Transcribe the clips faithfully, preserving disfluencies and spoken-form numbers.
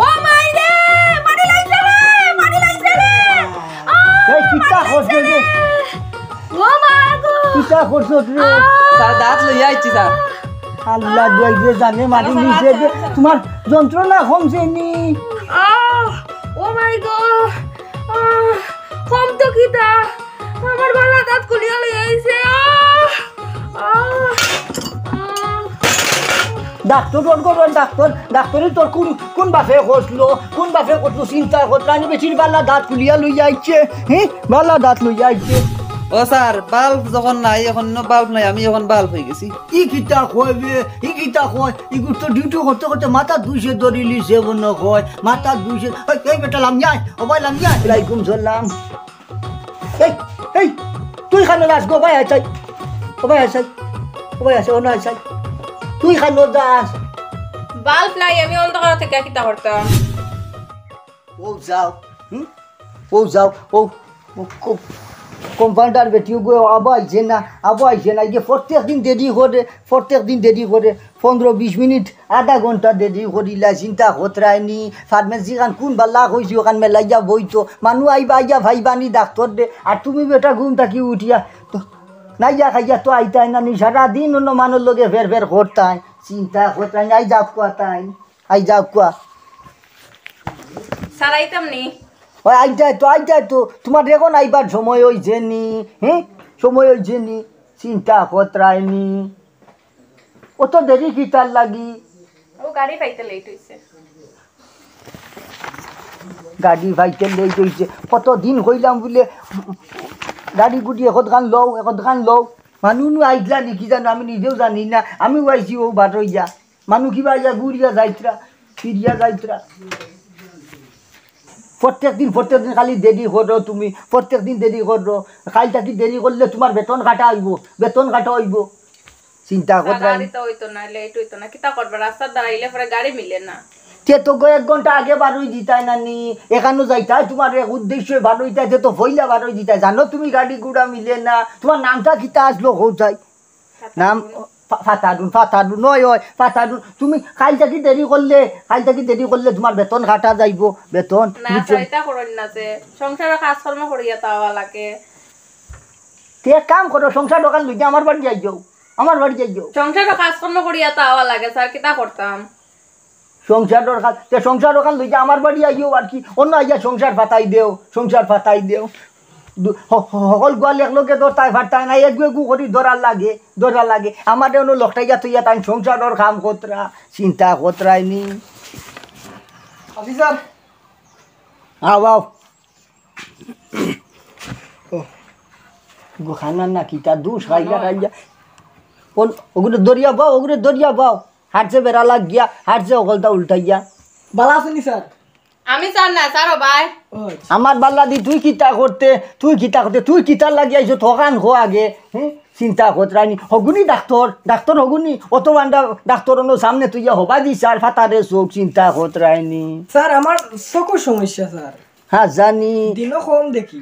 ও মাই রে, মারি লাইছে রে, মারি লাইছে রে। আ, এই কিতা মারি করছে লাইছে রে? রে? ও মা গো। কিতা করছস রে? আ। স্যার, দাঁত লইয়া আইছি, স্যার। আল্লাহ দুয়াই দিয়ে জানে মারি স্যার, লিছে স্যার, যে স্যার। তোমার যন্ত্রণা কমছে নি? আ, ও মাই গো। আ, কম তো কিতা? আমার বালা দাঁত খুলিয়া লই আইছে। আহ! আহ! আহ! ডাক্তর, কোন, কোন, কোন ডাক্তর? ডাক্তরে তোর কোন, কোন বাপে করছিল? কোন বাপে করছিল? চিন্তা করতে আমি বেটির বালা দাঁত খুলিয়া লইয়া আইছে। হ্যাঁ? বালা দাঁত লইয়া আইছে। ও স্যার, বাল্ব যখন নাই, এখন বাল্ব নাই, আমি এখন বাল্ব হয়ে গেছি। ই কিতা কয় বে? ই কিতা কয়? ইগুর তো ডিউটি করতে করতে মাথা দুইছে ধরিলিছে মনে কয়। মাথা দুইছে। এই, এই বেটা লামিয়া আয়। ও ভাই লামিয়া আয়। ওয়ালাইকুম সালাম। এই, এই, তুই কানো যাস গো? ভাই আছাই, ও ভাই আছাই, ও ভাই আছে, ও না আছাই। তুই কানো যাস? বাল্ব নাই, আমি অন্ধকার থেকে কিতা করতাম? ও যাও, হুম? ও যাও, ও, ও, কো-, কম্পাউন্ডার বেটি গো, আবো আইছে না, আবো আইছে না। এই যে প্রত্যেক দিন দেরি করে, প্রত্যেক দিন দেরি করে। পনেরো বিশ মিনিট, আধা ঘন্টা দেরি করিলা, চিন্তা কররায়নি। ফার্মেসি খান কোন বালা কইছি, ওখান মেলাইয়া বইতো। মানু আইবা, আইয়া ভাইবানি ডাক্তর দে। আর তুমি বেটা ঘুম থাকি উঠিয়া তো নাইয়া খাইয়া তো আইতায় না নি, সারা দিন অন্য মানুষ লগে ফের ফের করতায়। চিন্তা কররায়নি, আই যাও কুয়া তাই, আই যাও কুয়া। সারাইতাম নি। ওই আইতায় তো, আইতায় তো, তোমার এখন আইবার সময় হইছে নি, হ্যাঁ? সময় হইছে নি, চিন্তা কররায়নি। অত দেরি কিতার লাগি? ও গাড়ি পাইতে লেট হইছে। গাড়ি পাইতে লেট হইছে। কত দিন কইলাম বুলে গাড়ি গুড়ি একখান লও, একখান লও। মানু নু আইতরা নি কি জানো, আমি নিজেও জানি না। আমি আইছি ও বারইয়া। মানু কিবা আইয়া ঘুরিয়া যাইতরা, ফিরিয়া যাইতরা। প্রত্যেক দিন, প্রত্যেক দিন খালি দেরি করো তুমি, প্রত্যেক দিন দেরি করো। কাইল থাকি দেরি করলে তোমার বেতন কাটা হইব, বেতন কাটা হইব। চিন্তা কররায়নি। গাড়ি তো হইতো না, লেট হইতো না, কিতা করবা? রাস্তাত দাঁড়াইলে পরে গাড়ি মিলে না। তে তো গো এক ঘন্টা আগে বারই দিতায় না নি, এখানো যাইতায়, তোমার এক উদ্দেশ্যে বারইতায়, তে তো পয়লা বারই দিতায়। জানো তুমি গাড়ি ঘোড়া মিলে না, তোমার নামটা কিতা আসলো কোথায়? নাম ফা-, ফাতারুন, ফাতারুন, নয়, অয়, ফাতারুন। তুমি কাইল থাকি দেরি করলে, কাইল থাকি দেরি করলে তোমার বেতন কাটা যাইব, বেতন, না, বুঝছো? স্যার, এটা করইন না যে, সংসারর কাজকর্ম করিয়া তো আওয়া লাগে। তে এক কাম করো, সংসার দোকান লইয়া আমার বাড়ি যাই যাও, আমার বাড়ি যাই যাও। সংসারর কাজকর্ম করিয়া তো আওয়া লাগে, স্যার, কিতা করতাম? সংসারর কাজ, তে সংসার ওখান লইয়া আমার বাড়ি আইও আর কি, অন্য আইয়া সংসার ফাতাই দেও, সংসার ফাতাই দেও। দু-, হ-, হ-, হকল গুয়াল এক লগে ধরতায় ফারতায় না, এগু এগু করি ধরার লাগে, ধরার লাগে। আমারে অন্য লকটাইয়া থইয়া তাই সংসারর কাম করতরা, চিন্তা করতরায়নি। অফিসার। আও, আও। ও, গো খানা না কিতা দুষ খাইয়া খাইয়া। কোন, ওগুরে দরিয়া বাও, ওগুরে দরিয়া বাও। হারছে বেড়া লাগ গিয়া, হারছে অকলতা উল্টাইয়া। বালা আছইন নি স্যার? আমি স্যার না, স্যার ও ভাই। ও আচ্ছা। আমার বাল্লা দি তুই কিতা করতে, তুই কিতা করতে, তুই কিতার লাগি আইছো, থকান খো আগে, হ্যাঁ? চিন্তা করতরায়নি। হগুনি ডাক্তর, ডাক্তর হগুনি, অত বান্ডা ডাক্তর অনো সামনে তুইয়া হবা দি স্যার, ফাতারে চোখ, চিন্তা করতরায়নি। স্যার, আমার চকুর সমস্যা স্যার। হ্যাঁ, জানি। দিনও কম দেখি।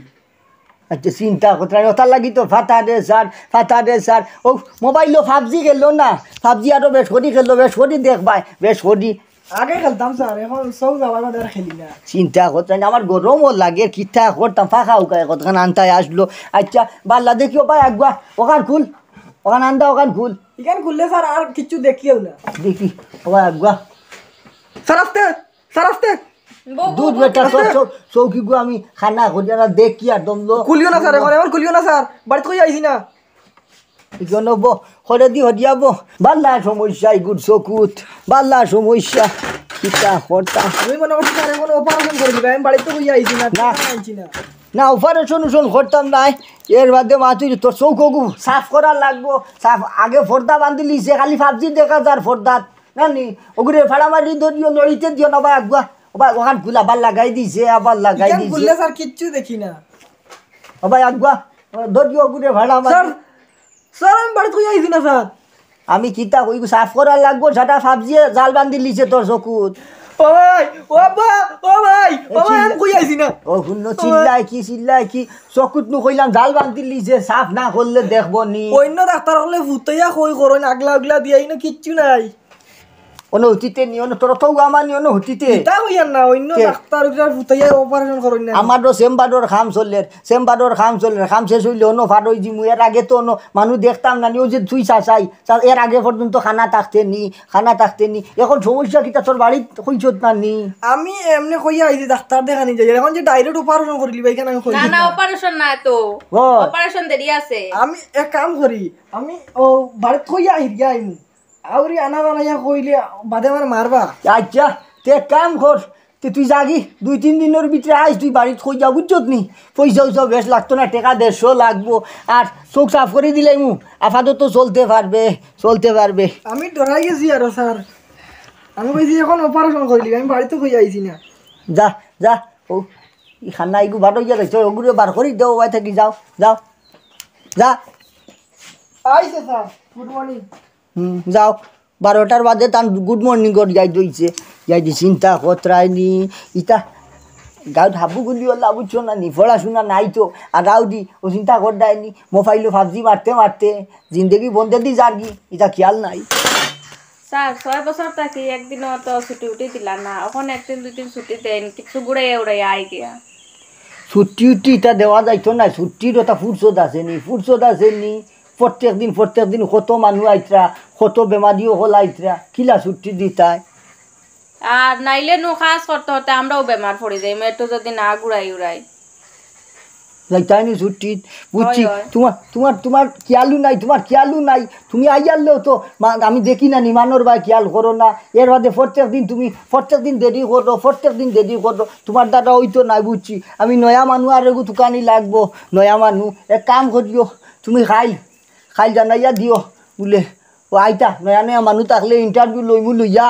আচ্ছা, চিন্তা করতরায়নি, ওটার লাগি তো ফাতারে স্যার, ফাতারে স্যার। ও, মোবাইলো পাবজি খেললো না, পাবজি আরো বেশ করি খেললো, বেশ করি দেখবায়, বেশ করি। আগে খেলতাম স্যার, এখন চোখ যাওয়ার বাদে আর খেলি না। চিন্তা করতরায়নি, আমার গরমও লাগে, কিতা করতাম, ফাঁকা উকায় কতখান আনতায় আসলো। আচ্ছা, বাল্লা দেখিও ভাই, আগুয়া, ওখান খুল, ওখান আন্দা, ওখান খুল। ইখান খুললে স্যার আর কিচ্ছু দেখিও না। দেখি, ও ভাই, আগুয়া। স্যার, আস্তে। স্যার, আস্তে। বউ, বউ, দুধ বউ, বেটা, আস্তে। চৌ-, চৌ-, চৌকি গো আমি খানা করিয়া না দেখি আর দমলো। খুলিও না স্যার, এখন, এখন খুলিও না স্যার, বাড়িত কই আইছি না। ইগো নবো, করে দি হদিয়া বো। বাল্লা সমস্যা, ইগুর চকুত। বাল্লা সমস্যা। কিতা করতা? আমি মনে করছি স্যার, এখন অপারেশন করে দিবা, আমি বাড়িত কই আইছি না, না। আনছি না। না, অপারেশন উশন করতাম নায়। এর বাদে মা তুই তোর চৌকগু সাফ করা লাগবো। সাফ আগে পর্দা বান্ধিলিছে, খালি পাবজি দেখা যার পর্দাত। না নি, ওগুরে ফাড়া মারি ধরিও, নড়িতে দিও না ভাই আগুয়া। ও ভাই, ওখান খুল আবার লাগাই দিছে, আবার লাগাই ইখান দিছে। খুললে স্যার কিচ্ছু দেখি না। ও ভাই আগুয়া, ধরিও ওগুরে ফাড়া মারি। স্যার, স্যার, আমি বাড়িত কই আইছি না স্যার। আমি কিতা কই, সাফ করা লাগবো, সারা পাবজি জাল বান্ধিলিছে তোর চকুত। ও ভাই, ও আব্বা, ও ভাই, ও ভাই, আমি কই আইছি না। ও হুনো, চিল্লায় কি, চিল্লায় কি? চকুত নু কইলাম জাল বান্ধিলিছে, সাফ না করলে দেখবো নি। অন্য ডাক্তর হকলে ফুটাইয়া কই করইন, আগলা উগলা দিয়া ইনো কিচ্ছু নাই। অনো হুতিতে নি, অনো তোর তো গামা নি, অনো হুতিতে। ইতা কইয়ার না, অইন্য কে? ডাক্তার উঠার ফুতাইয়া অপারেশন করইন না। আমারও চেম্বারর কাম চলের, চেম্বারর কাম চলের, কাম শেষ অইলে অনো ফাড়ই দিমু। এর আগে তো অনো মানুষ দেখতাম না নি, অউ যে তুই চাচাই, চা-, এর আগে পর্যন্ত খানা থাকতে নি, খানা থাকতে নি। এখন সমস্যা কিতা, তোর বাড়িত কইছত না নি? আমি এমনে কইয়া আইছি ডাক্তার দেখানি যাই, এখন যে ডাইরেক্ট অপারেশন করিলিবা, ইখান আমি কই না, না, না। অপারেশন না তো। ও। অপারেশন দেরি আছে। আমি এক কাম করি, আমি ও বাড়িত কইয়া আইরি আইমু। আউরি আনা বানাইয়া কইলে বাদে আমার মারবা। আচ্ছা, তে এক কাম কর, তে তুই যাগি, দুই তিন দিনর ভিতরে আইস, তুই বাড়িত কইয়া, বুঝছত নি? পয়সা উসা বেশ লাগতো না, টেকা দেড়শো লাগবো। আর চোখ সাফ করি দিলাইমু, আপাতত চলতে পারবে, চলতে পারবে। আমি ডরাই গেছি আরো, স্যার। আমি কইছি, এখন অপারেশন করিলি, আমি বাড়িত কইয়া আইছি না। যা, যা, ও, ই খানা ইগু বার অইয়া যাইছে, ওগুলো বার করি দেও, ওয়াই থাকি, যাও, যাও, যা। আইছে, স্যার, গুড মর্নিং। হুম, যাও। বারোটার বাদে তান গুড মর্নিং কর যাই দইছে। যাই দি চিন্তা কতরায়নি। ইতা গাঁওত হাবু গুলি ওলা বুঝছো না নি? পড়াশোনা নাই তো। আর রাউদি ও চিন্তা কর দেয়নি। মোবাইলো পাবজি মারতে মারতে জিন্দেগি বন্দেদি যারগি। ইতা খেয়াল নাই। স্যার, ছয় বছর থাকি একদিনও তো ছুটি উটি দিলা না। এখন একদিন দুই দিন ছুটি দেন, কিছু ঘুরাইয়া উড়াইয়া আই গিয়া। ছুটি উটি ইতা দেওয়া যাইতো না। ছুটির ওটা ফুরসত আছে নি, ফুরসত আছে নি। প্রত্যেক দিন, প্রত্যেক দিন কত মানুষ আইতরা, কত বেমারি অকল আইতরা, কিলা ছুটি দিতায়? আর নাইলে নু কাজ করতে করতে আমরাও বেমার পড়ি যাই, একটু যদি না ঘুরাই উড়াই। যাইতায় নি ছুটিত, বুঝছি। অয়, অয়। তোমার, তোমার, তোমার খেয়ালও নাই, তোমার খেয়ালও নাই। তুমি আইয়ারলেও তো মা-, আমি দেখি না নি, মানর বায় খেয়াল করো না। এর বাদে প্রত্যেক দিন তুমি, প্রত্যেক দিন দেরি করো, প্রত্যেক দিন দেরি করো। তোমার দ্বারা অইতো নাই, বুঝছি। আমি নয়া মানু আরেকগু তুকানি লাগবো, নয়া মানু। এক কাম করিও, তুমি কাইল, কাইল জানাইয়া দিও, বুলে, ও আইতা, নয়া নয়া মানু থাকলে ইন্টারভিউ লইমু লইয়া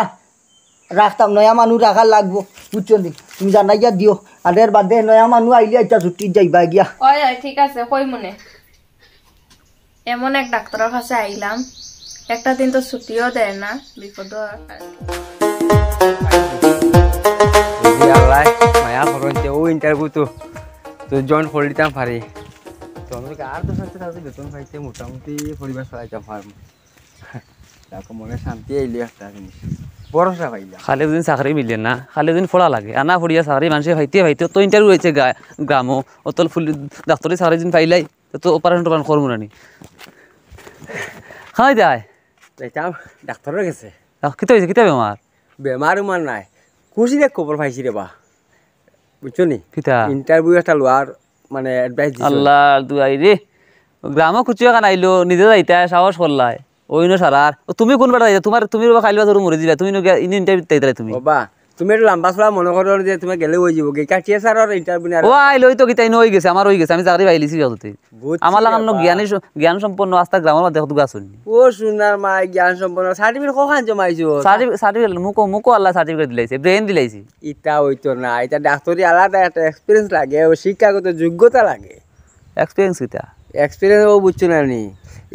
রাখতাম, নয়া মানু রাখা লাগবো, বুঝছো নি? তুমি জানাইয়া দিও, আর এর বাদে নয়া মানু আইলে ইতা ছুটিত যাইবা গিয়া। অয়, অয়, ঠিক আছে, কইমুনে। এমন এক ডাক্তারর কাছে আইলাম, একটা দিন তো ছুটিও দেয় না, বিপদও আর। যদি আল্লাহ মায়া করইন, তে ও ইন্টারভিউ তো, তো জয়েন করি দিতাম পারি। তো আমি আর দশ হাজার টাকা বেতন পাইতে মোটামুটি পরিবার চালাইতাম পারমু। দেখো, মনে শান্তি আইলে একটা জিনিস, ভরসা পাইলাম। খালি একদিন চাকরি মিলে না, খালি একদিন পড়া লাগে। আনা পড়িয়া চাকরি মানষে পাইতে পাইতে তো ইন্টারভিউ অইছে গা-, গ্রামো, অতল ফুল ডাক্তারি চাকরি দিন পাইলাই, তো, তো অপারেশন টপারেশন করমু না নি। খাই দেয়। যাইতাম ডাক্তারর গেছে। আহ, কিতা অইছে? কিতা বেমার? বেমার উমার নাই, খুশির এক খবর পাইছি রে বা, বুঝছো নি? কিতা? ইন্টারভিউ একটা লওয়ার মানে অ্যাডভাইস দিছে। আল্লাহর দুয়াই রে, গ্রামো কুচু এখান আইলো, নিজে যাইতায় সাহস করলায়। ওই নো সারার। ও, তুমি কোন বেটা যাইতায়? তোমার, তুমি বাবা খাইলবা ধরো মরি দিবা। তুমি নো গিয়া ইনো ইন্টারভিউ দিতায় তুমি। বাবা, তুমি একটু লম্বা চড়া মনে করো যে তুমি গেলে অই যাইবো। গেকা টিএসআর আর ইন্টারভিউ নিয়ে আর ও আইলো, ওই তো কিতা ইনো অই গেছে, আমার অই গেছে, আমি চাকরি পাইলিছি যতই। বুঝছি আমার লাখান নো বাবা। জ্ঞানী স-, জ্ঞান সম্পন্ন আস্তা গ্রামর মধ্যে কত গাছ হইনি। ও সোনার মাই জ্ঞান সম্পন্ন, সার্টিফিকেট কখন জমাইছো? সার্টিফি-, সার্টিফিকেট মুকো, মুকো আল্লাহ সার্টিফিকেট দিলাইছে, ব্রেন দিলাইছে। ইটা অইতো না, ইটা ডাক্তারি আলাদা একটা এক্সপিরিয়েন্স লাগে, ও শিক্ষাগত যোগ্যতা লাগে। এক্সপিরিয়েন্স কিতা? এক্সপিরিয়েন্স ও বুঝছো না নি?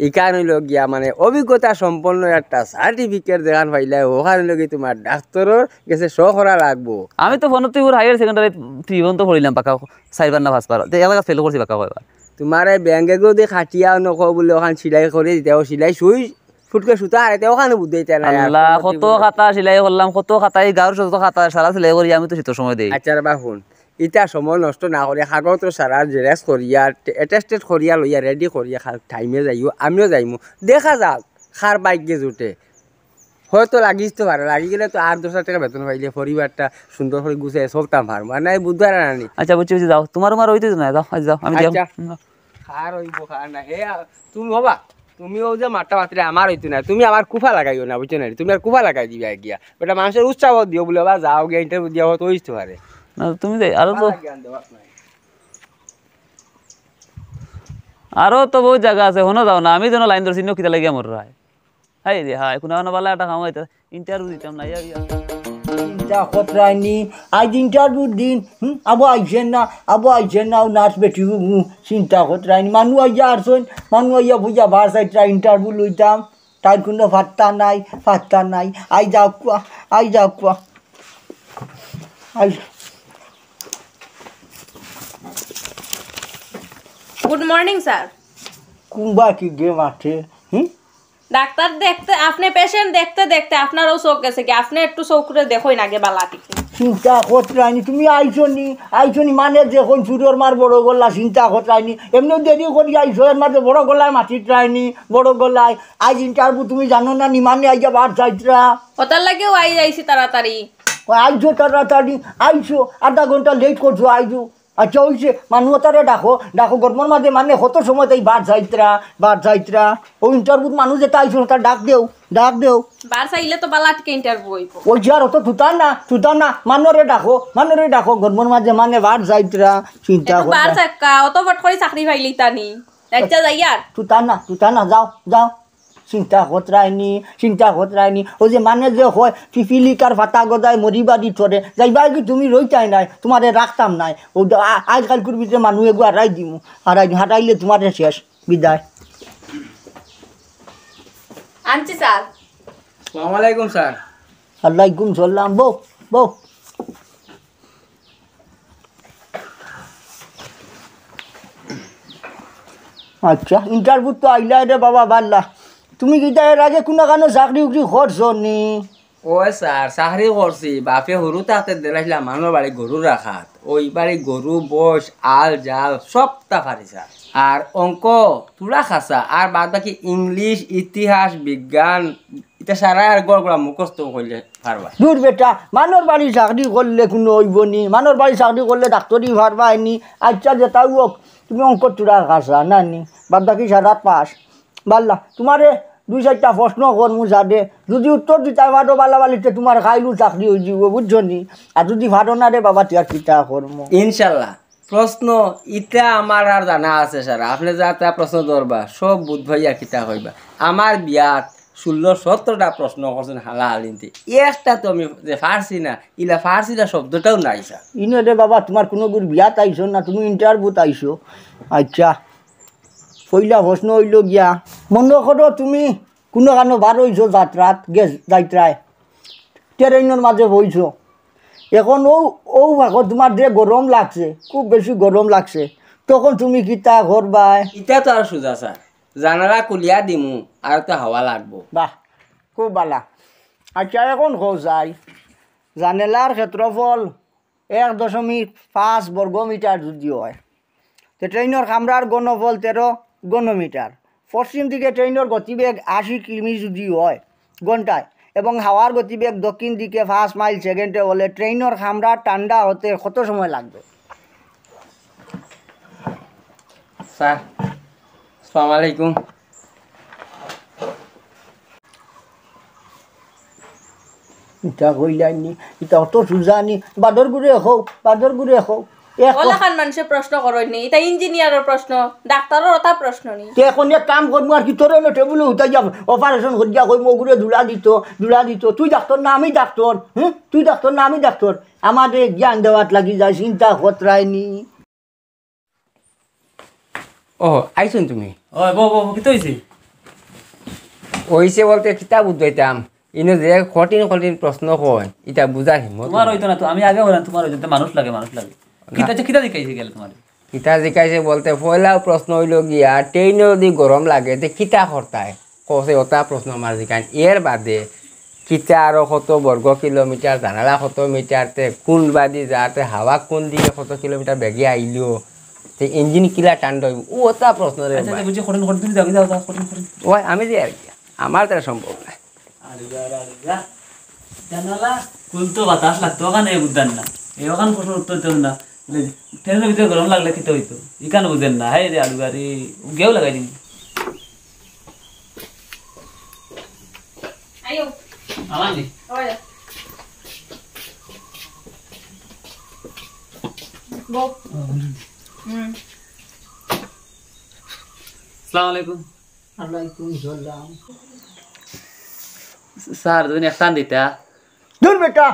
ইখান অইলো গিয়া মানে অভিজ্ঞতা সম্পন্ন একটা সার্টিফিকেট যেখান পাইলে ওখান অইলো গিয়া তোমার ডাক্তারর গেছে শো করা লাগবো। আমি তো ফোন তুই হায়ার সেকেন্ডারি ত্রিভুবন তো পড়িলাম পাকা চারবার না পাঁচবার। তো এলাকা ফেল করছি পাকা কয়বার। তোমার এই ব্যাংকে যদি খাটিয়া নকো বলে ওখান সিলাই করে দিতে, ও সিলাই সুই ফুটকে সুতা হারাইতে ওখানে বুঝতে দিতে না। আল্লাহ, কত খাতা সিলাই করলাম, কত খাতা, এই গাঁওর যত খাতা সারা সিলাই করি আমি তো শীতর সময় দেই। আচ্ছা রে বা হুন, ইতা সময় নষ্ট না করিয়া কাগজ তো সারা জেরক্স করিয়া, অ্যাটেস্টেড করিয়া লইয়া, রেডি করিয়া, টাইমে যাইও, আমিও যাইমু। দেখা যাক, কার ভাগ্যে জুটে। হয়তো লাগিস তো পারে, লাগি গেলে তো আট দশ হাজার টাকা বেতন পাইলে পরিবারটা সুন্দর করি গুছাইয়া চলতাম পারমু। আর নাই বুধবার আর আনি। আচ্ছা, বুঝছি, বুঝছি, যাও। তোমার উমার অইতো না, যাও, আজ যাও, আমি যাও। আচ্ছা। হুম। কার অইবো, কার না। হে, আ, তুমি হবা, তুমি অউ যে মাতরা মাতরে আমার অইতো না, তুমি আমার কুফা লাগাইও না, বুঝছো না? তুমি আর কুফা লাগাই দিবা গিয়া। বেটা, মানষর উৎসাহ দিও বুলে, বা যাও গিয়া ইন্টারভিউ দিয়া হয়তো অইতো পারে। না, তুমি যাই, আরো তো বালা জ্ঞান দেওয়াত নাই। আরো তো বহুত জাগা আছে, হনো যাও না, আমি যেন লাইন ধরছি, ইনো কিতা লাগিয়া মররায়। হায় রে হায়, কুনা কুনা বালা একটা কাম অইতা, ইন্টারভিউ দিতাম না, ইয়া, ইয়া। চিন্তা কতরায়নি, আইজ ইন্টারভিউ দিন, হুম, আবো আইছেন না, আবো আইছেন না, ও নার্স বেটি, হুম, হুম, চিন্তা কতরায়নি, মানু আইয়া আরছইন, মানু আইয়া বুঝা বার চাইতরা ইন্টারভিউ লইতাম, তাইর কুনু পাত্তা নাই, পাত্তা নাই, আই যাউক্কা, আই যাউক্কা, আই। Good morning, sir. কুনবা কিগে মাতে, হুম? ডাক্তার দেখতে, আপনে patient দেখতে দেখতে আপনারও চউখ গেছে গি, আপনে একটু চউখরে দেখইন আগে বালা দেখি। চিন্তা করতে রাইনি, তুমি আইছো নি, আইছো নি মানে দেখইন চুরর মার বড় গলা, চিন্তা করতে রাইনি। এমনেও দেরি করি আইছো, এর মাঝে বড় গলায় মাতিত রাইনি, বড় গলায়। আইজ interview তুমি জানো না নি মানে আইয়া বাদ যাইতরা। ওটার লাগেও আই যাইছি তাড়াতাড়ি। ও আইছো তাড়াতাড়ি, আইছো, আধা ঘন্টা late করছো আইছো। আচ্ছা, ওই যে মানু ওতারে ডাকো, ডাকো, গরমর মাঝে মানে কত সময় তাই বাদ যাইতরা, বাদ যাইতরা। ও interview মানু যেটা আইছো, তার ডাক দেও, ডাক দেও। বার চাইলে তো বালা টিকে interview অইবো। ওই যে আর অত তুতা না, তুতা না, মানুরে ডাকো, মানুরে ডাকো, গরমর মাঝে মানে বাদ যাইতরা, চিন্তা একটু করো বার না। চাক্কা, অত ফট করি চাকরি পাইলিতা নি। আচ্ছা, যাই আর। তুতা না, তুতা না, যাও, যাও। চিন্তা করতে রাইনি, চিন্তা করতে রাইনি। ওই যে মানে যে হয়, পিপিলিকার ফাটা গদায় মরিবাদি থরে। যাইবায় গি তুমি রইতায় নায়, তুমারে রাখতাম নায়। ও দা-, আ-, আইজকাইলকুর ভিতরে মানু এগু হারাই দিমু, হারাই দিমু, হারাইলে তুমারে শেষ। বিদায়। আনছি স্যার। আসসালামু আলাইকুম স্যার। আলাইকুম সালাম। বউ, বউ। আচ্ছা, interview তো আইলা রে বাবা, বাল্লা। তুমি কিতা এর আগে কুনু কানো চাকরি উকরি করছো নি? ওই স্যার, চাকরি করছি, বাপে হুরু থাকতে দিলাইছিলা মানুর বাড়ি গরু রাখাত। ওই বাড়ি গরু, বস, আল, জাল, সবতা পারি স্যার। আর অঙ্ক থুড়া খাসা, আর বাদ বাকি ইংলিশ, ইতিহাস, বিজ্ঞান, ইতা সারা আর গড়গড়া মুখস্থ করলে পারবা। দূর বেটা, মানুর বাড়ি চাকরি করলে কুনু অইবো নি? মানুর বাড়ি চাকরি করলে ডাক্তারি পারবায় নি? আচ্ছা, যেটাউ হোক, তুমি অঙ্ক থুড়া খাসা, না নি? বাদ বাকি সারা পাস। বাল্লা, তুমারে দুই চাইরটা প্রশ্ন করমু যাদে, যুদি উত্তর দিতায় পারো বালা বালিতে তুমার কাইলউ চাকরি অইযিবো, বুঝছো নি? আর যুদি পারো না রে বাবা, তে আর কিতা করমু? ইনশাল্লাহ। প্রশ্ন ইতা আমার আর জানা আছে স্যার, আপনে যা তা প্রশ্ন ধরবা, সব বুঝবায় আর কিতা কইবা। আমার বিয়াত ষোলো সতেরোটা প্রশ্ন করছইন হালা হালিন্তে, একটা তো আমি যে পারছি না, ইলা পারছি না শব্দটাও নাই স্যার। ইনো রে বাবা, তুমার কুনুগুর বিয়াত আইছো না, তুমি interview-ত আইছো। আচ্ছা, পয়লা প্রশ্ন অইলো গিয়া, মনো করো তুমি কুনু কানো বার অইছো যাত্রাত, গে-, যাইত্রায়, ট্রেইনর মাঝে বইছো, এখন অউ, অউ ভাগো তুমার যে গরম লাগছে, খুব বেশি গরম লাগছে, তখন তুমি কিতা করবায়? ইটা তো আর সুজা স্যার, জানালা খুলিয়া দিমু, আর তো হাওয়া লাগবো। বাহ, খুব বালা। আচ্ছা, এখন কও চাই, জানালার ক্ষেত্রফল এক দশমিক পাঁচ বর্গ মিটার যুদি অয়, তে ট্রেইনর কামরার ঘনফল তেরো ঘনমিটার। পশ্চিম দিকে ট্রেইনর গতিবেগ আশি কিমি যুদি অয় ঘন্টায় এবং হাওয়ার গতিবেগ দক্ষিণ দিকে পাঁচ মাইল সেকেন্ডে অইলে ট্রেইনর কামরা ঠান্ডা অইতে কত সময় লাগবো? স্যার, আসসালামু আলাইকুম। ইটা কইলাইনি, ইটা অত সুজা নি, বাদর গুরে কও, বাদর গুরে কও। এক অলাখান মানষে প্রশ্ন করইন নি, ইটা ইঞ্জিনিয়ারর প্রশ্ন, ডাক্তারর অতা প্রশ্ন নি। তে এখন এক কাম করমু আর কি, তোরে অনো টেবুলো হুতাইয়া অপারেশন করিয়া কইমু, অগুরে ধুলা দিত, ধুলা দিত। তুই ডাক্তার না আমি ডাক্তার? হুম? তুই ডাক্তার না আমি ডাক্তার? আমারে জ্ঞান দেওয়াত লাগি যায়, চিন্তা খতরায় নি। ও, আইছইন তুমি? ওই, বও, বও, বও, কিতা অইছে? অইছে বলতে কিতা বুঝাইতাম? ইনো যে কঠিন কঠিন প্রশ্ন কয়, ইটা বুঝার হিম্মত তুমার নাই। অইতো না তো, আমি আগে কইলাম তুমার অইতো না, মানুষ লাগে, মানুষ লাগে। না। কিতা, আচ্ছা, কিতা জিকাইছে গেলে তুমারে? কিতা জিকাইছে বলতে, পয়লা প্রশ্ন অইলো গিয়া, ট্রেইনো যুদি গরম লাগে, তে কিতা করতায়? কছে অতা প্রশ্ন আমার জিকাইন। এর বাদে কিতা আরো কত বর্গ কিলোমিটার, জানালা কত মিটার, তে কুন বাদি যার, তে হাওয়া কুন দিকে কত কিলোমিটার বেগে আইলো, তে ইঞ্জিন কিলা ঠান্ডা অইবো, অউ অতা প্রশ্ন রে আচ্ছা, ভাই। আচ্ছা, বুঝছি, কঠিন, কঠিন, তুমি যাও, যাও, যাও, কঠিন, কঠিন। ওই আমি যে আর কি, আমার দ্বারা সম্ভব না। আরে যা, আরে যা। জানালা খুলতো বাতাস লাগতো, অখান এ বুঝতাম না। এ অখান প্রশ্ন উত্তর দিতাম না। ট্রেইনর ভিতরে গরম লাগলে কিতা অইতো? ইখান বুঝেন না। হায় রে আলু গাড়ি, গেও লাগাই দিন। আইও। আমার নি? ওই। বউ। হুম। আসসালামু আলাইকুম। ওয়ালাইকুম সালাম। স্যার, তুমি একখান দিতা। দূর বেটা,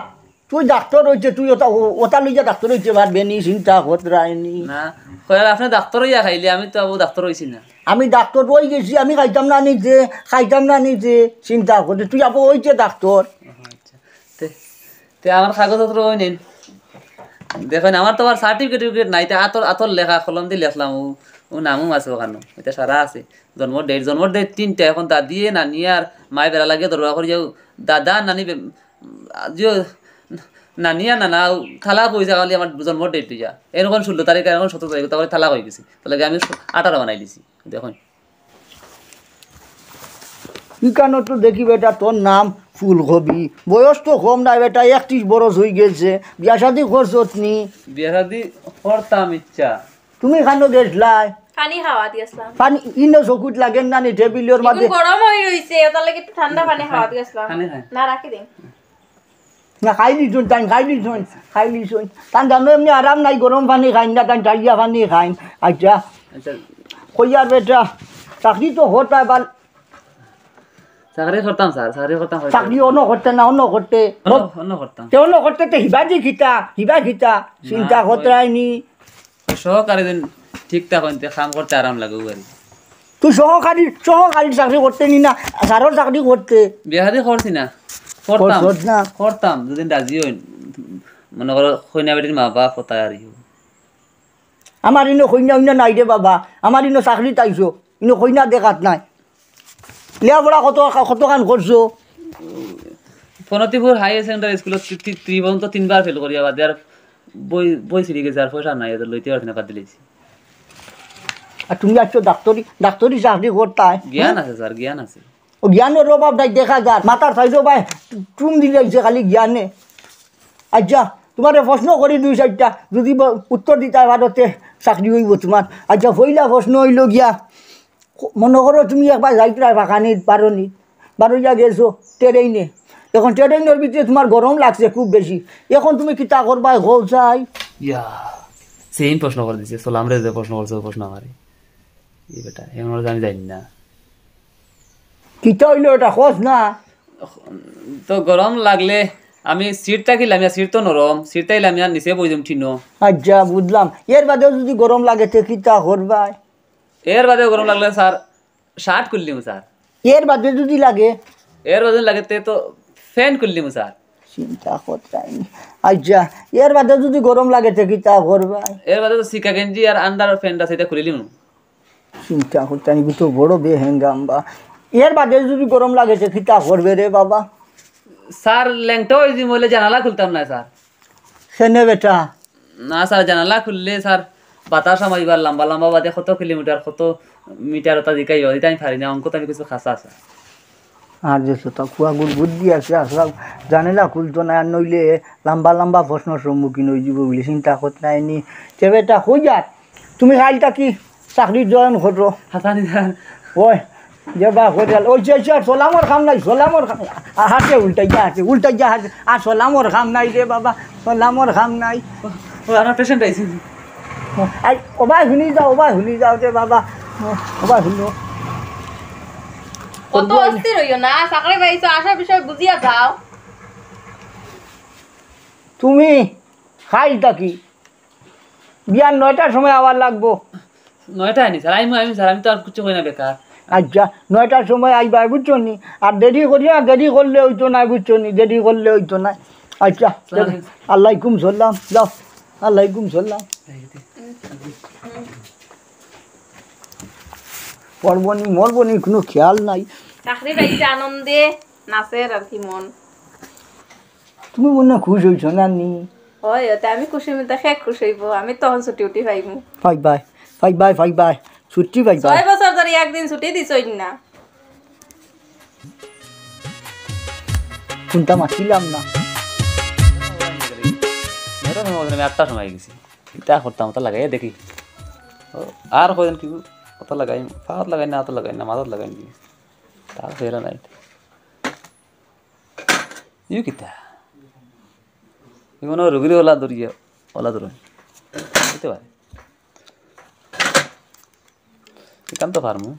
তুই ডাক্তার অইতে, তুই অতা, অতা লইয়া ডাক্তার অইতে পারবে নি, চিন্তা খতরায় নি। না, কইলা আপনে ডাক্তার অইয়া খাইলে, আমি তো আবু ডাক্তার অইছি না। আমি ডাক্তার অই গেছি, আমি খাইতাম না নিজে, খাইতাম না নিজে, চিন্তা খতরায়, তুই আবু অইতে ডাক্তার। আচ্ছা, তে, তে আমার কাগজপত্র অই নিন। দেখইন, আমার তো আবার সার্টিফিকেট টার্টিফিকেট নাই, তে আতর, আতর লেখা, কলম দি লেখলাম, ও, ও নামও আছে ওখানো, এটা সারা আছে। জন্মর ডেট, জন্মর ডেট তিনটা। এখন দাদিয়ে, নানিয়ে আর মায়ে বেড়া লাগিয়া দরবার করিয়াও, দাদা আর নানি বে-, আজিও নানি আর নানা তালাক অইছে খালি আমার জন্মর ডেট লইয়া। এখন ষোলো তারিখ আর এখন সতেরো তারিখ, তাহলে তালাক অই গেছে। তাহলে আমি আঠারো বানাই দিছি। দেখুন। ইখানো তো দেখি বেটা, তোর নাম ফুলকপি, বয়স তো কম নাই বেটা, একত্রিশ বরস অই গেছে, বিয়া শাদি করছত নি? বিয়া শাদি করতাম ইচ্ছা। তুমি কানো গেছলায়? পানি খাওয়াত গেছলাম। পানি ইনো চকুত লাগের না নি, টেবিলর মাঝে। এখন গরম অই রইছে, ওটার লাগি একটু ঠান্ডা পানি খাওয়াত গেছলাম। পানি খাই। না, রাখি দিন। না, খাই দিছইন তাইন, খাই দিছইন, খাই দিছইন। তান জানো এমনে আরাম নাই, গরম পানি খাইন না, তান ঠান্ডা পানি খাইন। আচ্ছা, আচ্ছা। কইয়ার বেটা, চাকরি তো করতায় বাল। চাকরি করতাম স্যার, চাকরি করতাম, করতাম। চাকরি অনো করতে না, অনো করতে। অনো, অনো করতাম। তে অনো করতে তে হিবাদি কিতা, হিবা কিতা, না, চিন্তা ওই করতে আইনি। সহকারী দিন ঠিকঠাক অইতে কাম করতে আরাম লাগে, ওই আর কি। তুই সহকারী, সহকারী চাকরি করতে নি না, স্যারর চাকরি করতে। বিয়া শাদি করছি না, করতাম, করছত না। করতাম, যদি রাজি অইন, মনে করো কইনা বেটির মা বাপ হতা আর কি। আমার ইনো কইনা উইনা নাই রে বাবা, আমার ইনো চাকরিত আইছো, ইনো কইনা দেখাত নাই। লেখাপড়া কত, কতখান করছো? ফণিপুর হাই সেকেন্ডারি স্কুলত তি-, তি-, ত্রিভুবন তো তিনবার ফেল করিয়া বাদে আর বই, বই ছিঁড়ি গেছে, আর পয়সা নাই, এদের লইতে পারছি না, বাদ দিলাইছি। আর তুমি আইছো ডাক্তারি, ডাক্তারি চাকরি করতায়? জ্ঞান আছে স্যার, জ্ঞান আছে। ও জ্ঞানর অভাব নাই দেখা যার, মাথার সাইডো ভাই চুম দিলাইছে খালি জ্ঞানে। আচ্ছা, তোমারে প্রশ্ন করি দুই চাইরটা, যদি ব-, উত্তর দিতায় পারো তে চাকরি অইবো তোমার। আচ্ছা, পয়লা প্রশ্ন অইলো গিয়া, মনো করো তুমি একবার যাইতরায় বাগানিত, বারো নি, বারইয়া গেছো ট্রেইনে। এখন ট্রেইনর ভিতরে তোমার গরম লাগছে খুব বেশি, এখন তুমি কিতা করবায় কও চাই? ইয়া, সেম প্রশ্ন করি দিছে, সালামরে যে প্রশ্ন করছে, ওই প্রশ্ন আমারে। এই বেটা, এখন আমি জানি না। কিতা অইলো এটা, কস না? তো গরম লাগলে আমি সিটটা কিলাম, ইয়া সিট তো নরম, সিটটা কিলাম, ইয়া নিচে বই যাম ঠিনো। আচ্ছা, বুঝলাম। এর বাদেও যদি গরম লাগে, তে কিতা করবায়? এর বাদেও গরম লাগলে স্যার, শার্ট খুলিলিমু স্যার। এর বাদে যদি লাগে? এর বাদে লাগে তে তো প্যান্ট খুলিলিমু স্যার। চিন্তা করতাম। আচ্ছা, এর বাদে যদি গরম লাগে, তে কিতা করবায়? এর বাদে তো সিকা গেঞ্জি আর আন্ডার প্যান্ট আছে, এটা খুলিলিমু। চিন্তা করতাম, এগু তো বড় বেহেঙ্গাম বা। এর বাদে যদি গরম লাগে, তে কিতা করবে রে বাবা? স্যার, লেংটা অই যিমু অইলে জানালা খুলতাম না স্যার। কেনে বেটা? না স্যার, জানালা খুললে স্যার, বাতাস হামাইবার, লম্বা লম্বা বাদে কত কিলোমিটার, কত মিটার ওটা জিকাইও, এটা আমি পারি না, অঙ্ক তো আমি কিছু খাসা আছে। আর যে সুতা খুয়াগুর বুদ্ধি আছে, আসলে জানালা খুলতো না, আর নইলে লম্বা লম্বা প্রশ্নর সম্মুখীন অই যিবো বুলি চিন্তা করতে নাইনি। তে বেটা, কই যার? তুমি কাইল থাকি চাকরি জয়েন করো। হাসানি স্যার। ওই, যে বা কই গেল? ওই যে, যে, সালামর কাম নাই, সালামর কাম নাই। আ, হাতে উল্টাই যা, হাতে উল্টাই যা, হাতে। আর সালামর কাম নাই রে বাবা, সালামর কাম নাই। ও, ও, আমার পেশেন্ট আইছে। আই, ও ভাই, হুনি যাও, ও ভাই, হুনি যাও রে বাবা। ও ভাই, হুনো। অত অস্থির অইও না, চাকরি পাইছো, আশা বিষয় বুঝিয়া যাও। তুমি কাইল থাকি বিয়ান নয়টার সময় আওয়ার লাগবো। নয়টায় নি স্যার, আমি, আমি স্যার, আমি তো আর কিচ্ছু কই না বেকার। আচ্ছা, নয়টার সময় আইবায়, বুঝছো নি? আর দেরি করিও না, দেরি করলে অইতো নায়, বুঝছো নি? দেরি করলে অইতো নায়। আচ্ছা, সালাম। আলাইকুম সালাম, যাও। আলাইকুম সালাম। পড়বো নি, মরবো নি, কুনু খেয়াল নাই। চাকরি পাইছে আনন্দে, নাচের আর কি মন। তুমি মনে খুশ অইছো না নি? অয়, অয়, তে আমি খুশি, আমি তো কে খুশ অইবো, আমি তখন ছুটি উঠি পাইমু। পাইবায়, পাইবায়, পাইবায়, ছুটি পাইবায়। ছয় বছর ধরি একদিন ছুটি দিছইন না। কুনতা মাতিলাম না। মেয়েরা মনে হয় আমি আটটার সময় গেছি। ইতা করতাম, ওটা লাগাই দেখি। ও, আর কয়দিন কি ওটা লাগাই, পাওয়াত লাগাই না, ওটা লাগাই না, মাথাত লাগাই নি। তার ফেরা নাই। ইউ কিতা? ইউ মনে হয় রুগীর ওলা ধরিয়া, ওলা ধরে। হইতে পারে। এখান তো ফার্মু।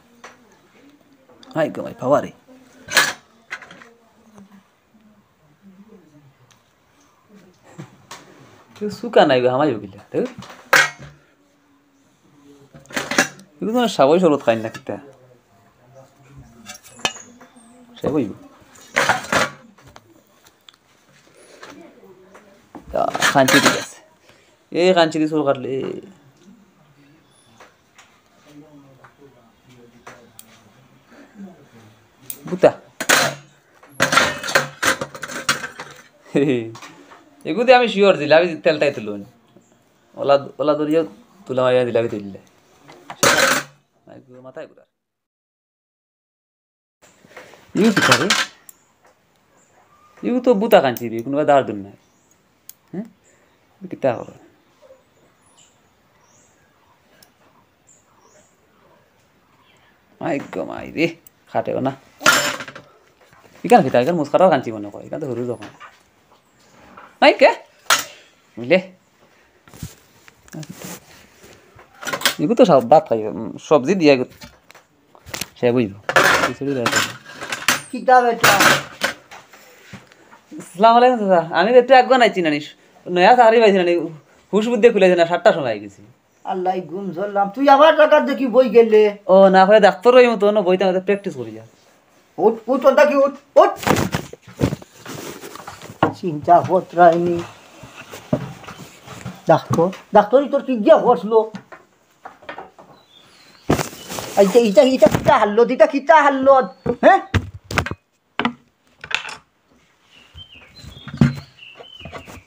হাই গো ভাই, পাওয়ারে। কেউ সুকা নাই গো, হামাই গিলা। ধুর। এগুলো তো সাবই শরবত খাই না কিতা? সাবই। তা খাঞ্চি ঠিক আছে। এই খাঞ্চি দিয়ে চুল কাটলে। বুতা। এগুতে আমি শিওর জিলাপি তেলটাই তুলুন। ওলা, ওলা দরিয়াও তুলা মারিয়া জিলাপি তুললে। মাথায় ঘুরা। ইউ কিতা রে? ইউ তো বুতা কাঞ্চি রে, কোনো দাঁড় দুন নাই। হ্যাঁ? কিতা হবে? মাই গো মাই রে, খাটেও না। ইখান কিতা, ইখান মুসকাটার কাঞ্চি মনে কয়, ইখান তো হুরু যখন। নাই কে? বুঝলে? এগু তো সব ভাত খাই, উম, সবজি দিয়া এগু। সে বুঝবো। খিচুড়ি দেয় তো। কিতা বেটা? আসসালামু আলাইকুম চাচা। আমি একটু আগুয়ান আইছি নানি। নয়া চাকরি পাইছি নানি। হুশ বুদ্ধি খুলে না, সাতটার সময় আই গেছি। আল্লাহ, ঘুম ধরলাম। তুই আমার জাগাত দেখি বই গেলে। ও, না হয় ডাক্তার ওই মতো, অন্য বইতে আমাদের প্র্যাকটিস করি যা। উঠ, উঠ, ওটা কি, উঠ, উঠ। চিন্তা করতে রায়নি। ডাক্তার, ডাক্তারি তোর কি গিয়া বসলো? এই যে, ইটা, ইটা কিতা হাল্লত, ইটা কিতা হাল্লত, হ্যাঁ?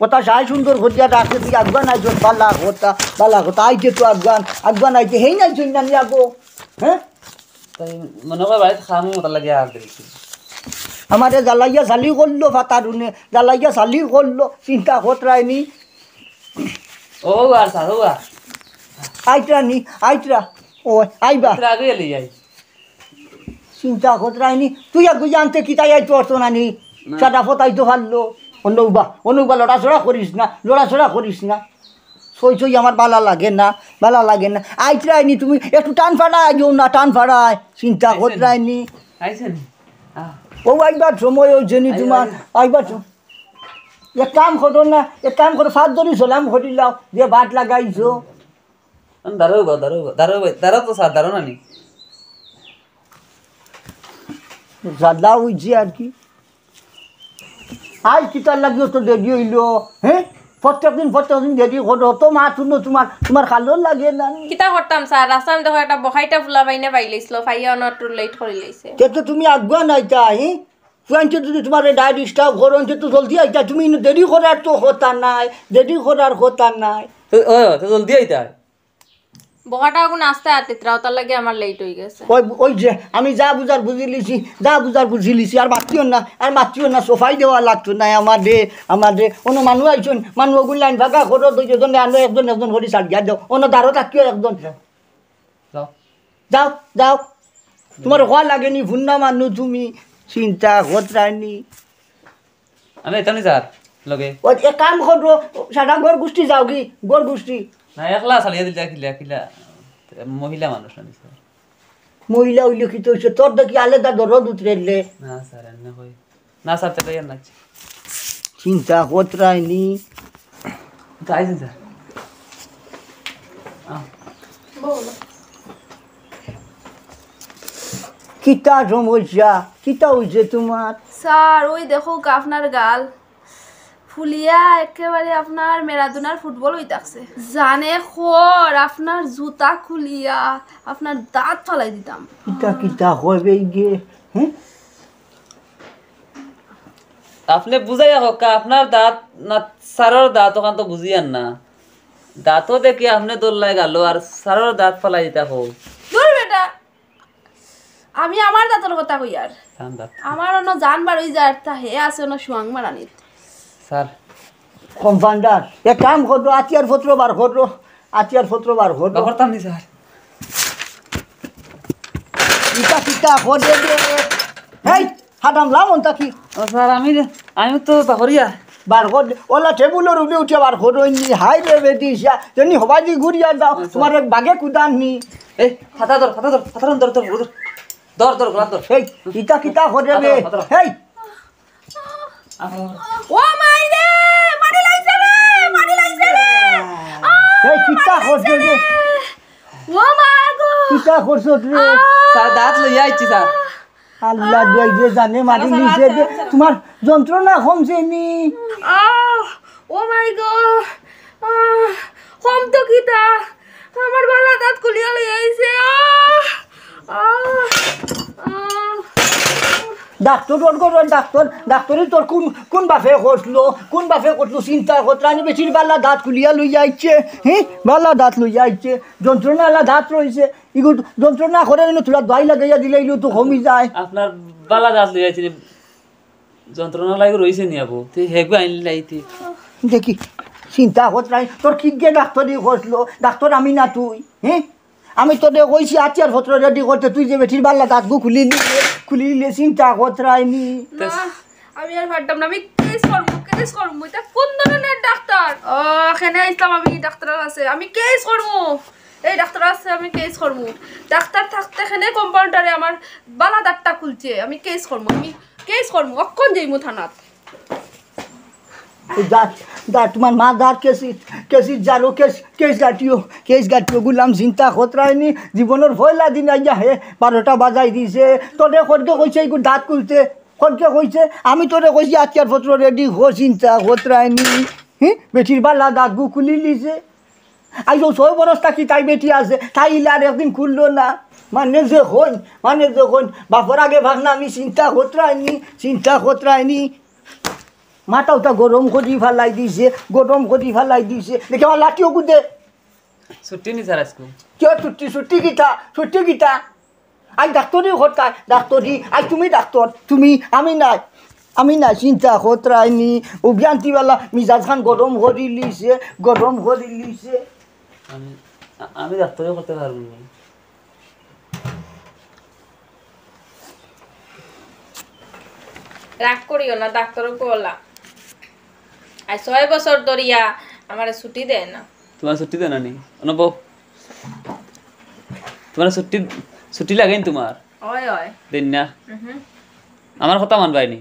কথা সাই সুন্দর করিয়া ডাকে, তুই আগুয়ান আইছস, বালা কথা, বালা কথা, আইতে তো আগুয়ান, আগুয়ান আইতে, হেই নাই জন্য আমি আগো, হ্যাঁ? তাই মনে কয় বাড়িত খামু মতো লাগে আর দেখি। আমারে জ্বালাইয়া জালি করলো ফাতারুনে, জ্বালাইয়া জালি করলো, চিন্তা করতে রায়নি। ও আর স্যার, ও আর। আইতরা নি, আইতরা। ও, আইবা। তোরা আগে এলি যাই। চিন্তা করতে রায়নি। তুই এক বুঝে আনতে কি তাই আইতো পারতো না নি? না। সাদা ফত আইতো পারলো। অন্য উবা, অন্য উবা লড়াচড়া করিস না, লড়াচড়া করিস না। সই সই আমার বালা লাগে না, বালা লাগে না। আইতরা নি তুমি একটু টান ফাড়ায় আইও না, টান ফাড়ায়। চিন্তা আইছে করতে নি? রায়নি। আইছে নি? আহ। ও আইবার সময় ওই জেনি আইও, তোমার, আইও। আইবার সময়। এক কাম করো না, এক কাম করো, ফাত ধরি সালাম করিলাও, যে বাট লাগাইছো। দাঁড়াও গো, দাঁড়াও গো, দাঁড়াও ভাই, দাঁড়াও তো স্যার, দাঁড়াও না নি। জাদা হইছে আর কি। আই কিতার লাগিও তো দেরি হইলো, হ্যাঁ? প্রত্যেক দিন, প্রত্যেক দিন দেরি করো, তো মা তুলো তোমার, তোমার খালো লাগে না নি? কিতা করতাম স্যার, রাস্তার মধ্যে একটা বখাইটা ফুলা বাইনে পাইলাইছিল, পাইয়া অনর একটু লেট করি লাইছে। তে তো তুমি আগুয়ান আইতা, হ্যাঁ? ফুয়াইনতে যদি তোমার ডায়েট স্টাফ করো, অন্তে তো জলদি আইতা, তুমি ইনো দেরি করার তো কথা নাই, দেরি করার কথা নাই। তো, ও, তো জলদি আইতা। বখাটা এখন আস্তে আতে ত্রাও, তার লাগে আমার লেট হয়ে গেছে। ওই, ওই যে, আমি যা বুঝার বুঝিলিছি, যা বুঝার বুঝিলিছি, আর মাতিও না, আর মাতিও না, সোফাই দেওয়া লাগতো না, আমারে, আমারে, অন্য মানুষ আইছন, মানুষ ওগুন লাইন ফাঁকা করো, দুইজন আনো, একজন, একজন করে সারিয়া দাও, অন্য দাঁড়ো থাকিও একজন। যাও। যাও, যাও। তোমার হওয়া লাগেনি, ভুন্না মানু তুমি, চিন্তা করতে রায়নি। আমি এতাম নি স্যার, লগে। ও, এক কাম করো, সারা ঘর গুষ্টি যাও কি, ঘর গুষ্টি। না, একলা চালিয়ে দিলে কিলা, কিলা। মহিলা মানুষ না নি স্যার। মহিলা হইলে কি তো হইছে? তোর দেখি আলাদা দরদ উতরেলে। না স্যার, এমনি কই। না স্যার, তে পাইয়ার না। চিন্তা করতে রায়নি। তো আইছেন স্যার। আহ। কিতা সমস্যা? কিতা হইছে তোমার? স্যার, ওই দেখো আপনার গাল ফুলিয়া একেবারে আপনার ম্যারাডোনার ফুটবল হই থাকছে। জানে খর আপনার জুতা খুলিয়া আপনার দাঁত ফালাই দিতাম। কিতা কিতা কইবে গিয়ে? হ্যাঁ? আপনে বুঝাইয়া হক্কা, আপনার দাঁত না স্যারর দাঁত ওখান তো বুঝিয়ার না। দাঁতও দেখি আপনে দোল্লায় গেল আর স্যারর দাঁত ফালাই দিতা হোক। দূর বেটা, আমি আমার দাঁতর কথা কই আর। তান দাঁত। আমার অন্য জান বার হই যার তা হে আছে অন্য সুয়াং মারানিত। স্যার। কম্পাউন্ডার, এক কাম করো, আতিয়ার পত্র বার করো, আতিয়ার পত্র বার করো। বার করতাম নি স্যার। ইটা কিতা করে দে? হেই, হাদাম লামন তা কি? ও স্যার, আমি, আমি তো বাহরিয়া। বার কর দে। ওলা টেবুলর উপরে উঠে বার করো নি। হাই রে বেদিশা, তুমি হবাজি ঘুরিয়া যাও, আচ্ছা। তোমার এক বাগে কুদান নি। এই, ফাতা ধর, ফাতা ধর, ফাতা ধর, ধর, ধর, ধর। ধর, ধর, গলা ধর। এই, ইটা কিতা করে ফাতা রে? ধর, ফাতা ধর। এই। আহ। ও মাই রে, মারি লাইছে রে, মারি লাইছে রে। আহ, এই, কিতা মারি লাইছে করছে রে? রে? ও মা গো। কিতা করছো রে? আহ। স্যার, দাঁত লইয়া আইছি, স্যার। আল্লাহ দুয়াই দিয়ে জানে মারি আচ্ছা, নিছে আচ্ছা, যে আচ্ছা। তোমার যন্ত্রণা কমছে নি? আহ, ও মাই গো, আহ, কম তো কিতা, আমার বালা দাঁত খুলিয়া লই আইছে, আহ, আহ, আহ। ডাক্তর, ওর ঘরর ডাক্তর, ডাক্তরি তোর কোন, কোন বাপে করলো, কোন বাপে করলো? চিন্তা খতরাইনি, বেটির বালা দাঁত খুলিয়া লইয়া আইছে, হে, বালা দাঁত লইয়া আইছে, যন্ত্রণাআলা দাঁত রইছে, ইগু যন্ত্রণা করে নি, থুড়া দোয়াই লাগাইয়া দিলে ইগু তো কমি যায়। আপনার বালা দাঁত লইয়া আইছে নি, যন্ত্রণাআলা ইগু রইছে নি আবু, তে হেগু আইন লাইতে। দেখি, চিন্তা খতরাইনি, তোর কিগে ডাক্তরি করলো? ডাক্তর আমি না তুই, হে? আমি তোরে কইছি আতিয়ার পত্র রেডি করতে, তুই যে বেটির বালা দাঁতগু খুলি নিলে, খুলি নিলে চিন্তা খতরাইনি। না, আমি আর পারতাম না, আমি কেস করমু, কেস করমু। ইটা কোন ধরনের ডাক্তার? ও, এখানে আইসলাম আমি ডাক্তারের কাছে, আমি কেস করমু। এই ডাক্তার আছে, আমি কেস করমু। ডাক্তার থাকতে এখানে কম্পাউন্ডারে আমার বালা দাঁতটা খুলছে, আমি কেস করমু, আমি কেস করমু, অক্ষণ যাইমু থানাত। যা, যা, তোমার মা যার কেসি, কেসি যারো কেস, কেস গাটিও, কেস গাটিও গুলাম চিন্তা খতরাইনি, জীবনর পয়লা দিন আইয়া হে বারোটা বাজাই দিছে, তোরে খড়গে কইছে ইগু দাঁত খুলতে, খড়গে কইছে, আমি তোরে কইছি আতিয়ার পত্র রেডি কর, চিন্তা খতরাইনি, হি, বেটির বালা দাঁতগু খুলি লিছে। আইজ ছয় বরস থাকি তাই বেটি আছে, তাই ইলা আর একদিন খুললো না। মানে যে কইন, মানে যে কইন, বাপর আগে ভাগ না, আমি চিন্তা খতরাইনি, চিন্তা খতরাইনি। মাথা উতা গরম করি ফালাই দিছে, গরম করি ফালাই দিছে। দেখি আমার লাঠিও গুদে। ছুটি নি স্যার আজকে? কিয় ছুটি, ছুটি কিতা, ছুটি কিতা? আই ডাক্তরি খরতায়, ডাক্তরি, আই তুমি ডাক্তর, তুমি, আমি নায়, আমি নায়, চিন্তা খতরাইনি, অউ বিয়ান্তিবালা মিজাজ খান গরম করি লিছে, গরম করি লিছে। আমি, আ-, আমি ডাক্তরি করতে পারবো না। রাগ করিও না, ডাক্তরও কওলা। আর ছয় বছর ধরিয়া আমারে ছুটি দেয় না। তোমার ছুটি দেয় না নি? অনো বও। তোমার ছুটি, ছুটি লাগে নি তোমার? অয়, অয়। দেন না? উহু। আমার কথা মানবায় নি?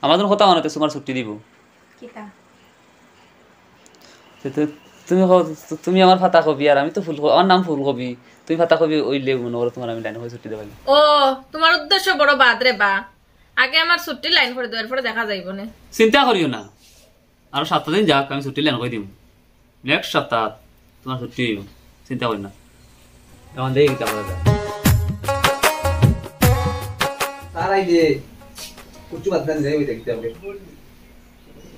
আমার যখন কথা মানো, তে তোমার ছুটি দিব। কিতা? তে, তে, তুমি কও, তু-, তুমি আমার পাতাকপি আর আমি তো ফুলকপি, আমার নাম ফুলকপি। তুমি পাতাকপি অইলে মনো করো তোমার আমি লাইন করি ছুটি দেবাই। ও, তোমার উদ্দেশ্য বড় বাদ রে বা। আগে আমার ছুটি লাইন করি দেও, এরপরে দেখা যাইব নে। চিন্তা করিও না, আরো সাতটা দিন যাক, আমি ছুটি লাইন করি দিব। নেক্সট সপ্তাহ তোমার ছুটি অইব, চিন্তা করিও না। এখন দেখি কিতা করা যায়। তারাই দে, কুচু বাদ দেন, যাই ওই দেখতে হবে।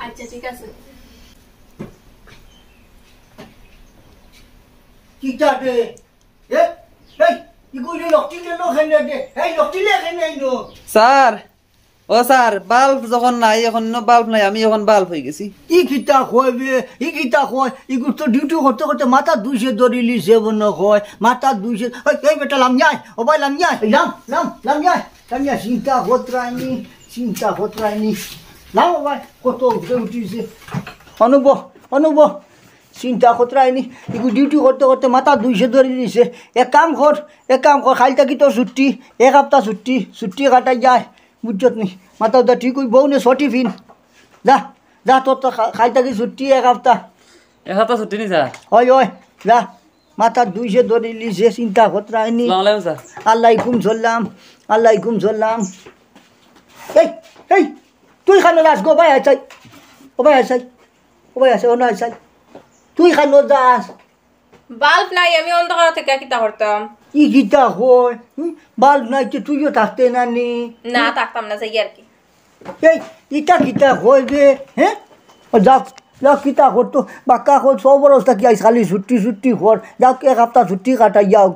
আচ্ছা, ঠিক আছে। কিতা দে? এ, এই, ইগু ইলে লকটি লে লো খেনে দে। এই, লকটি লে খেনে আইনো। স্যার, ও স্যার, বাল্ব যখন নাই, এখন ইনো বাল্ব নাই, আমি এখন বাল্ব অই গেছি। ই কিতা কয় বে, ই কিতা কয়? ইগুর তো ডিউটি করতে করতে মাথা দুইছে ধরিলিছে মনো কয়, মাথা দুইছে। এই, এই বেটা লামিয়া আয়, ও ভাই লামিয়া আয়, এই লাম, লাম, লামিয়া আয়, লামিয়া আয়, চিন্তা খতরাইনি, চিন্তা খতরাইনি। লাম ও ভাই, কত উপরে উঠিছে। অনুব, অনুব, চিন্তা খতরাইনি, ইগু ডিউটি করতে করতে মাথা দুইছে ধরিলিছে। এক কাম কর, এক কাম কর, কাইল থাকি তোর ছুটি, এক হাপ্তা ছুটি, ছুটি কাটাই যায়, বুঝছত নি? মাথা উতা ঠিক অইবো নে, ছুটি ফিন। যা, যা, তোর তো কা-, কাইল থাকি ছুটি এক হাপ্তা। এক হাপ্তা ছুটি নি স্যার? অয়, অয়, যা। মাথা দুইছে ধরিলিছে, চিন্তা খতরাইনি। আসসালামু আলাইকুম স্যার। আলাইকুম সালাম, আলাইকুম সালাম। এই, এই, তুই কানো যাস গো, ভাই আছাই। ও ভাই আছাই, ও ভাই আছাই, ও না আছাই। তুই কানো যাস? বাল্ব নাই, আমি অন্ধকার থাকি কিতা করতাম? ই কিতা কয়? হুম? বাল্ব নাই তে তুইও থাকতে না নি? না, থাকতাম না, যাই আর কি। এই, ইটা কিতা কয় বে? হ্যাঁ? ও যাক, যাক, কিতা করতো? বাক্কা কর, সব অবস্থা কি আইস খালি ছুটি, ছুটি কর। যাক, এক হাপ্তা ছুটি কাটাই যাক।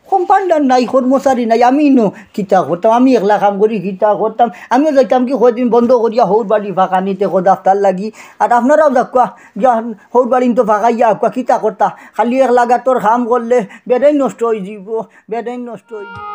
কম্পাউন্ডার নাই, কর্মচারী নাই, আমি ইনো কিতা করতাম? আমি একলা কাম করি, কিতা করতাম? আমিও যাইতাম কি কয়দিন বন্ধ করিয়া হউর বাড়ি ফাঁকা নিতে কো দাফতার লাগি। আর আপনারাও যাউক্কা, গিয়া হউর বাড়ি তো ফাঁকাইয়া আউক্কা, কিতা করতা? খালি একলা গাতর কাম করলে বেটাইন নষ্ট অই যিবো, বেটাইন নষ্ট অই যিবো।